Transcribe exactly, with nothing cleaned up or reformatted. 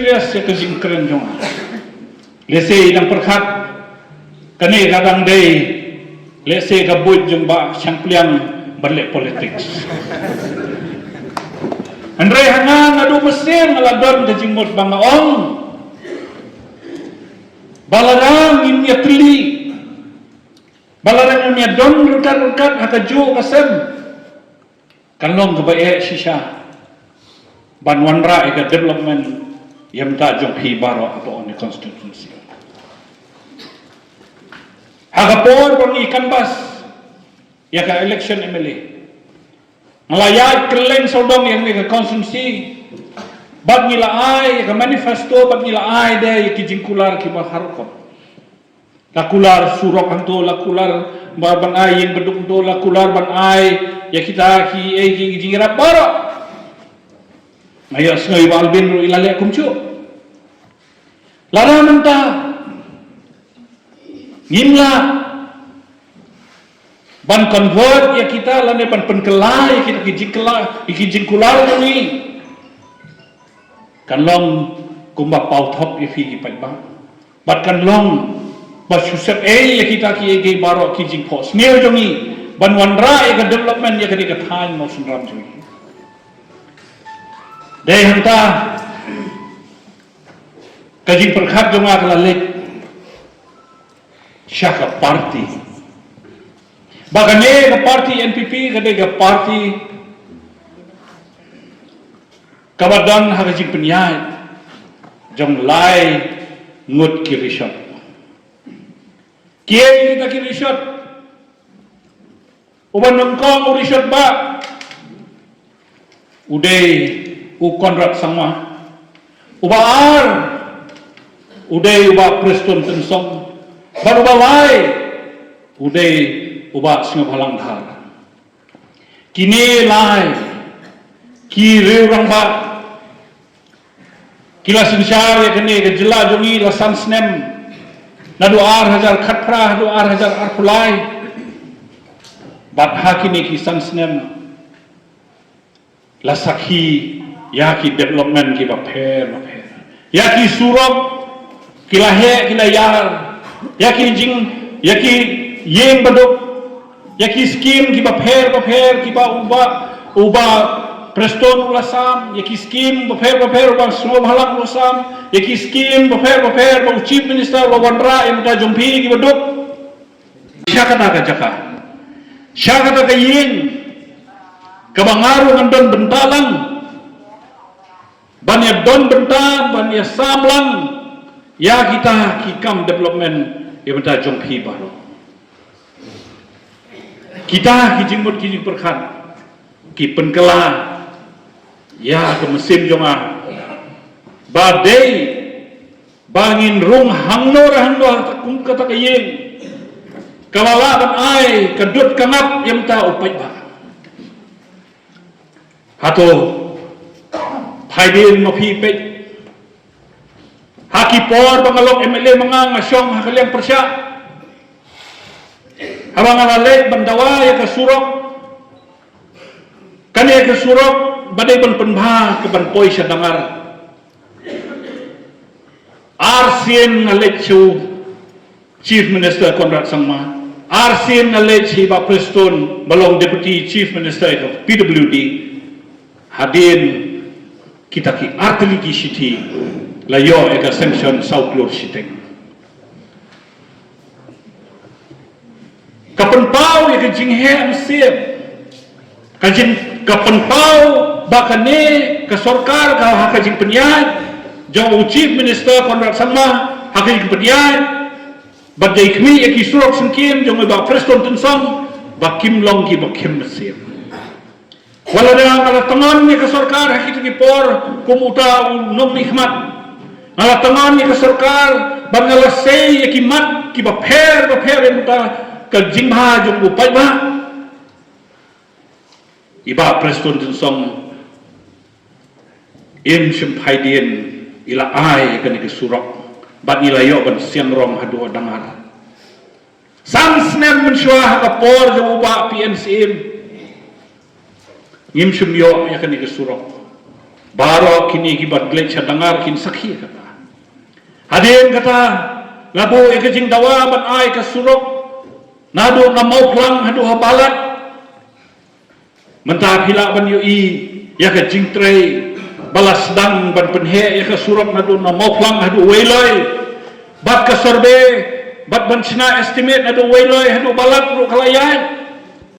Yes, ïa ka jingkren jong nga. Lehse i dang pyrkhat kane ka dang dei, lehse ka buit jong Bah Shangpliang ban leh politics. Hynrei ha nga, nga duh mynsiem, nga la don ka jingmut ba nga ong ba lada ngim ïatylli, ba lada ngim ïadon ryngkat ryngkat ha kajuh ka sem, kan long kaba eh shisha ban wanrah ïa ka development ïa mynta jong phi baroh hapoh ne constituency. Ha ka por ba ngi canvass ïa ka election M L A, nga la ïaid kylleng sawdong ïa kane ka constituency, bad ngi la ai ïa ka manifesto, bad ngi la ai de ïa ki jingkular kiba har rukom. La kular surok hangto, la kular ba ban ai ïing baduk hangto, la kular ban ai ïa kita ki, eh, ki jingïarap baroh. Nga ïohsngew i Bah Albin ruh i la leh kumjuh. Lada mynta ngim lah ban convert ïa kita lane ban pynkylla ïa kita ki jingkylla, ïa ki jingkular jong ngi, kan long kumba paw thok ïa phi ki paidbah. Bad kan long ba shu sep ei ïa kita ki, ïa ki baroh ki jingphohsniew jong ngi ban wanrah ïa ka development ïa kane ka thaiñ Mawsynram jong ngi. Dei hangta ka jingpyrkhat jong nga ka la leit sha ka party. Ba kane ka party N P P ka dei ka party kaba don ha ka jingpynïaid jong lai ngut ki rishot. Kiei kita ki rishot? Uba nyngkong u rishot bah u dei u Conrad Sangma. Uba ar u dei u Bah Prestone Tynsong. Bad uba lai u dei u Bah Sniawbhalang Dhar. Kine lai ki riew rangbah ki la synshar ïa kane ka jylla jong ngi la san snem, naduh ar hajar khatphra haduh ar hajar arphew lai. Bad ha kine ki san snem la sakhi ïa ki development kiba pher ba pher, ïa ki surok ki la heh ki la ïar, ïa ki jing, ïa ki ïing baduk, ïa ki skim kiba pher ba pher kiba u Bah, u Bah Prestone u la sam, ïa ki skim ba pher ba pher u Bah Sniawbhalang u la sam, ïa ki skim ba pher ba pher ba u Chief Minister u la wanrah ïa mynta jong phi kiba duk. Sha kata ka jaka, sha kata ka ïing kaba nga ruh ngan don bynta lang ban ïa don bynta, ban ïa sam lang ïa kita ki kam development ïa bynta jong phi baroh. Kita ki jingmut ki jingpyrkhat ki pynkylla ïa ka mynsiem jong nga ba dei ba ngin rung hangno re hangno ha kum kata ka ïing kaba lah ban ai ka dud ka ngap ïa mynta u paidbah. Hato phaidien ma phi peit ha ki por ba nga long M L A ma nga, nga shong ha ka liang pyrshah haba nga la leit ban dawa ïa ka surok. Kane ka surok ba dei ban pynbha ka ban poi sha Dangar. Arsien nga leit sha u Chief Minister Conrad Sangma, arsien nga leit sha i Bah Prestone ba long Deputy Chief Minister ka P W D. Hadien kita ki artylli ki shithi la ïoh ïa ka sanction saw klur shiteng. Ka pynpaw ïa ka jingheh mynsiem, ka jing, ka pynpaw ba kane ka sorkar ka ha ka jingpynïaid jong u Chief Minister Conrad Sangma, ha ka jingpynïaid ba dei khmih ïa ki surok syngkien jong i Bah Prestone Tynsong ba kim long kiba khim mynsiem. Wat lada nga la tngon ïa ka sorkar ha kito ki por kum uta u nongmihkhmat, nga la tngon ïa ka sorkar bad nga la sei ïa ki mat kiba pher ba pher ïa uta ka jingbha jong u paidbah, i Bah Prestone Tynsong im shym phaidien i la ai ïa kane ka surok bad ngi la ïoh ban siang rong haduh Dangar. San snem mynshuwa ha ka por jong u Bah P N Syiem ngim shym ïoh ïa kane ka surok. Baroh kine ki ban leit sha Dangar kin sakhi kata. Hadien kata, nga buh ïa ka jingdawa ban ai ka surok naduh na Mawphlang haduh ha Balat. Mynta phi lah ban ïohi ïa ka jingtrei ba la sdang ban pynheh ïa ka surok naduh na Mawphlang haduh Weiloi. Bad ka survey, bad ban shna estimate naduh Weiloi haduh Balat ruh ka la ïaid.